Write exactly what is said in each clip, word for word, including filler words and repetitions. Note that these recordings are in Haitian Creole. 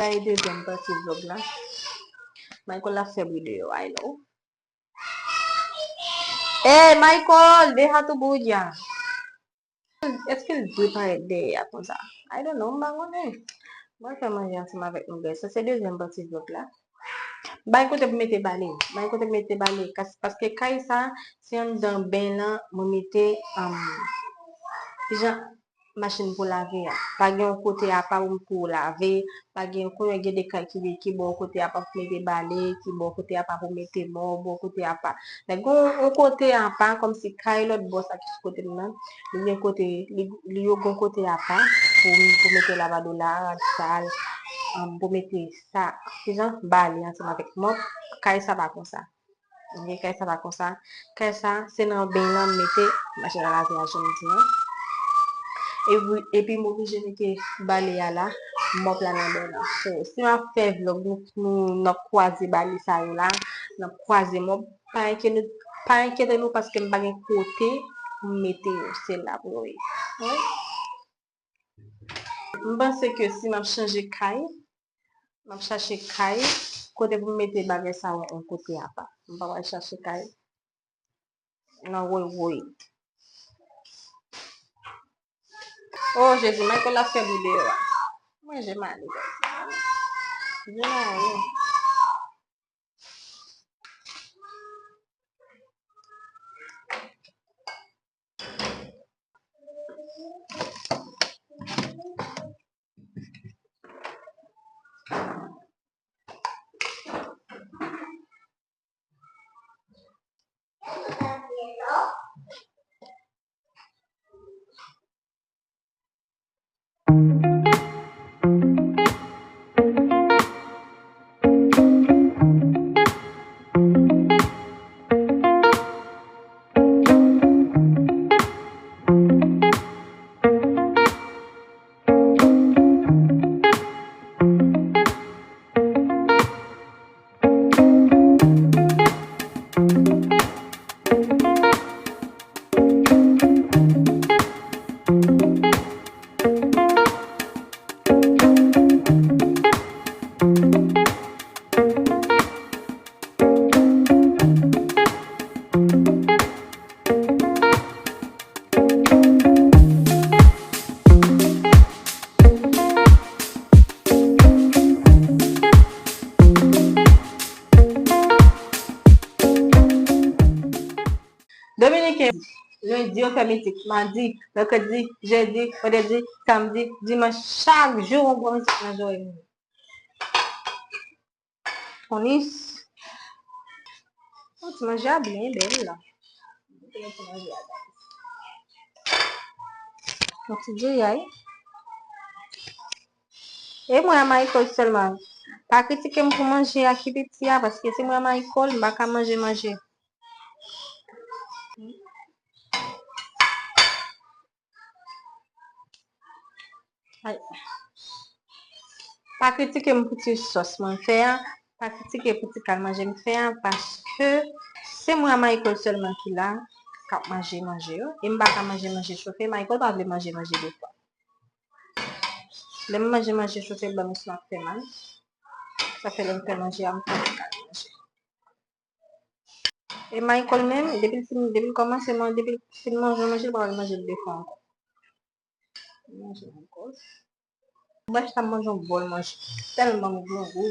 Sa e dezyèm pati vlòg la. Michael ap fè bri deyò, I know. Hey, Michael, deja tu bulla. Èske l dwe parèt dèyè a konsa? I don't know, m pa konnen. Mwen fè manje ansanm avèk nou, guys. Sa se dezyèm pati vlòg la. Bay kote pou mete bale. Bay kote pou mete bale. Kas-, paske kay sa, se anndan ben lan, mwen mete, um, jan machin pou lave a. Pa gen yon kote apa pou, pou lave, pa gen, konnen gen de kay ki, ki ba w kote apa pou mete bale, ki ba w kote apa pou mete mòb, ba w kote apa. Lè gen yon, yon kote apa, kòmsi kay lòt bò sa ki sou kote m nan, li gen kote, li, li yo gen kote apa pou, pou mete lavabo la, rad sal, um, pou mete sa, kijan bale ansanm avèk mòp, kay sa pa konsa. Ok, kay sa pa konsa. Kay sa, se nan ben lan m mete machin a lave a, jan m di an. Epi, epi m oblije mete bale a la, mòp la nan ben lan. So, si m ap fè vlòg, nou, nou, n ap kwaze bale sa yo la, n ap kwaze mòp, pa enkyete nou, pa enkyete nou paske m pa gen kote pou m mete yo. Se la pou yo ye. Wi. M panse ke si m ap chanje kay, m ap chache kay, kote pou m mete bagay sa yo, yon kote apa. M pa pral chache kay nan woy woy. Oh, Jezi, Michael ap fè bri deyò a. Manje m ale, guys. Manje m ale. Dominiken, lendi yo fè mizik, madi, mèkredi, jedi, vandredi, samdi, dimanch, chak jou yon gwo mizik nan zòrèy moun. Onis. Yon ti manje a byen bèl la. Yon ti manje a bèl. Yon ti djeyay. E mwen a Michael sèlman. Pa kritike m pou manje a ki piti a, paske se mwen a Michael, m pa ka manje manje. Ay. Pa kritike m pou ti sòs mwen fè a, pa kritike pou ti kal manje m fè a, paske se mwen a Michael sèlman ki la, k ap manje manje yo, e m pa ka manje manje chofe. Michael pa vle manje manje de fwa. Lè m manje manje chofe, blan misyon ap fè mal. Sa fè lè m fè manje a, m fè ti kal manje. E Michael menm, depi l fin, depi l kòmanse man-, depi l fin manje yon manje, l pa pral manje l de fwa ankò. Manje ankò. Brèf, sa manje yon bòl manje. Tèlman m grangou.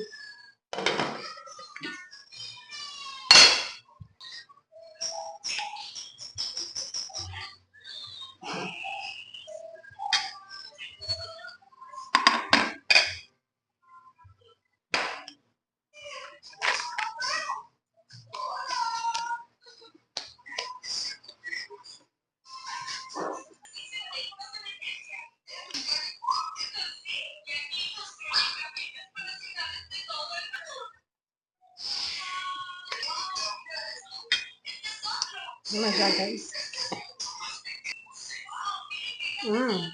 Manje a, guys. Mm.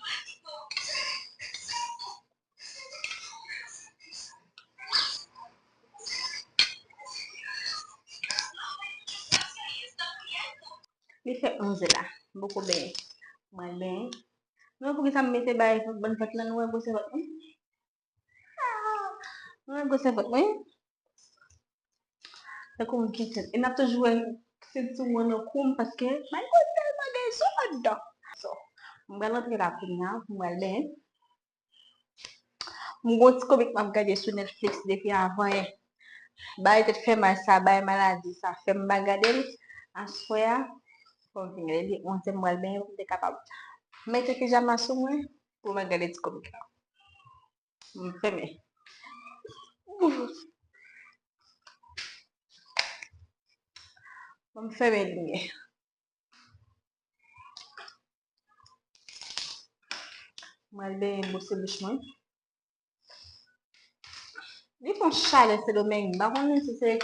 Li fè onz la. M poko benyen. Mwen benyen. Nou wè poukisa m mete bagay pou bann vant lan, nou wè gwosè vant mwen? Gwo sèvant mwen. Tankou m gen tèt. E n ap toujou wè senti mwen nan kou m paske Michael tèlman dezòd. So, m pral rantre la kounye a, m pral benyen. M gon ti komik m ap gade sou Netflix depi avan yè. Bay tèt fè mal sa, bay maladi sa, fè m pa gade l. Aswè a, fò m fin gade li, onzè m pral benyen pou m te kapab mete pijama sou mwen pou m al gade ti komik la. M fèmen. M fèmen limyè. Mwen al benyen bwose bouch mwen. Li fon chalè Sendomeng. M pa konnen si se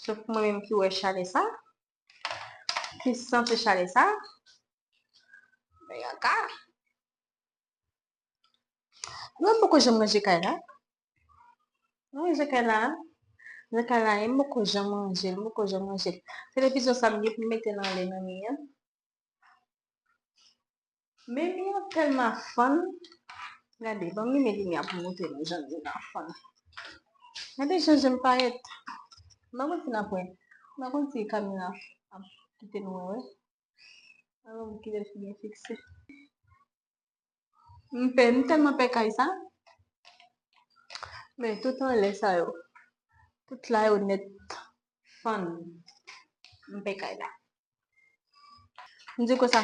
sèl mwen menm ki wè chalè sa, ki santi chalè sa. Men kaka. Mwen m poko janm ranje kay la. Mwen ranje kay la. Ranje kay la, e m poko janm ranje l, m poko janm ranje l. Televizyon sa m gen pou m mete l anlè nan mi an. Men mi an tèlman fann. Gade, ban m limen limyè pou m montre nou jan mi an fann. Gade jan je m parèt. M pa konn si n ap wè. M pa konn si kamera ap kite nou wè, wè. Alò, m kite l byen fikse. M pè, m tèlman pè kay sa. Men tout anlè sa yo, tout la yo nèt fann. M pè kay la. M di konsa,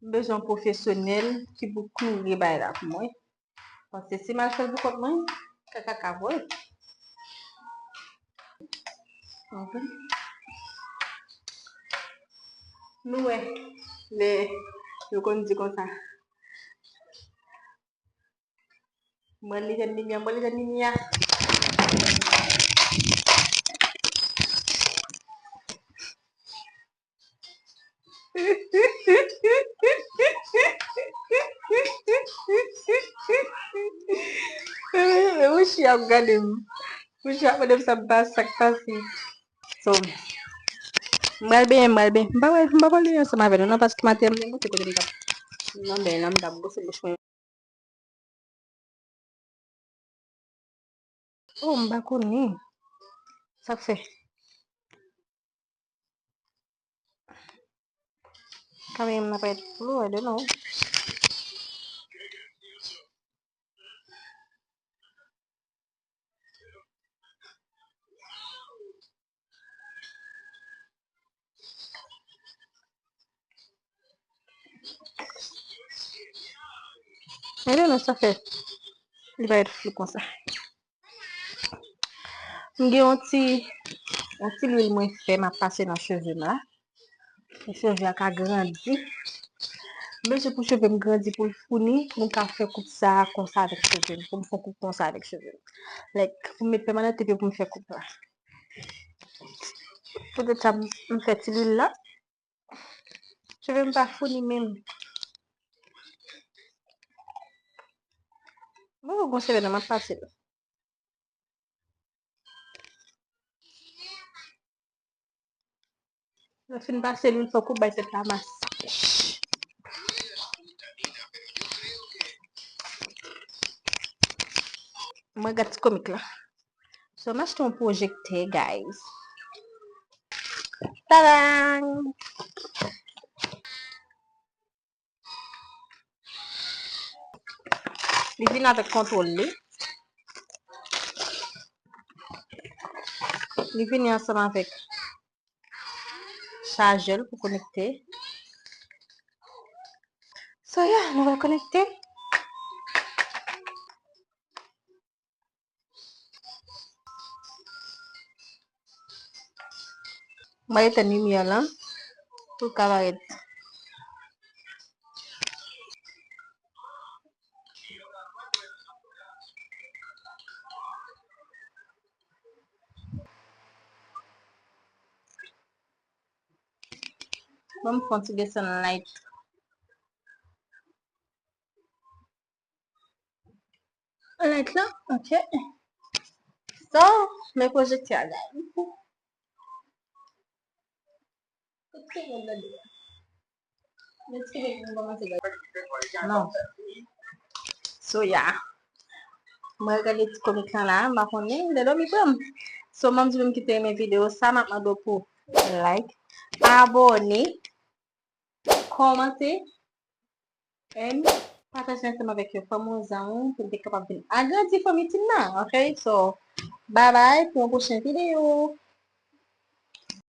m bezwen yon pwofesyonèl ki pou klere bay la pou mwen. Paske si m al fè l pou kont mwen, kaka ka vre. Ok. Nou wè, lè yo konn di konsa. Mwen li tèt limyè, mwen li tèt limyè. Mouche ap gade m. Mouche ap mande m sa m pa, sa k pase. So, m pral benyen, m pral benyen. M pa pral, m pa pral benyen ansanm avè nou non, paske maten m te goute kote m t ap nan beny lan, m t ap bwose bouch mwen. Oh, m pa konnen. Sa k fè? Kamera m nan parèt flou, I don't know. Mwen te nan sa fè li parèt flou konsa. M gen yon ti, yon ti lwil mwen fè m ap pase nan cheve m la. Pou cheve a ka grandi. M bezwen pou cheve m grandi, pou l founi, pou m ka fè koup sa a konsa avèk cheve m. Pou m fè koup konsa avèk cheve m. Like, pou m met pèmanant epi pou m fè koup la. Poutèt sa, m fè ti lwil la. Cheve m pa founi menm. Mwen wè gon semèn nan m ap pase l. Lè fin pase lwil, fòk ou bay tèt la masaj. Mwen gad ti komik la. So, m achte yon pwojektè, guys. Tadang! Li vini avèk kontwòl li. Li vini ansanm avèk chajè l pou konekte. So, yeah, nou va konekte. Mwen etèn limyè lan pou l ka parèt. Ban m fè yon ti desann light. Light lan, ok. So, men pwojektè a, guys. Non. So, yeah. Mwen gade ti komik lan la, m pa konnen, lè dòmi pran m. So, m ap di w menm ki te renmen videyo sa, m ap mande w pou like, abòne, kòmante, and pataje ansanm avèk yon fanmi w, zanmi w, pou n te kapab vin agrandi fanmi Tim nan, ok? So, bye bye, pou yon pwochen videyo.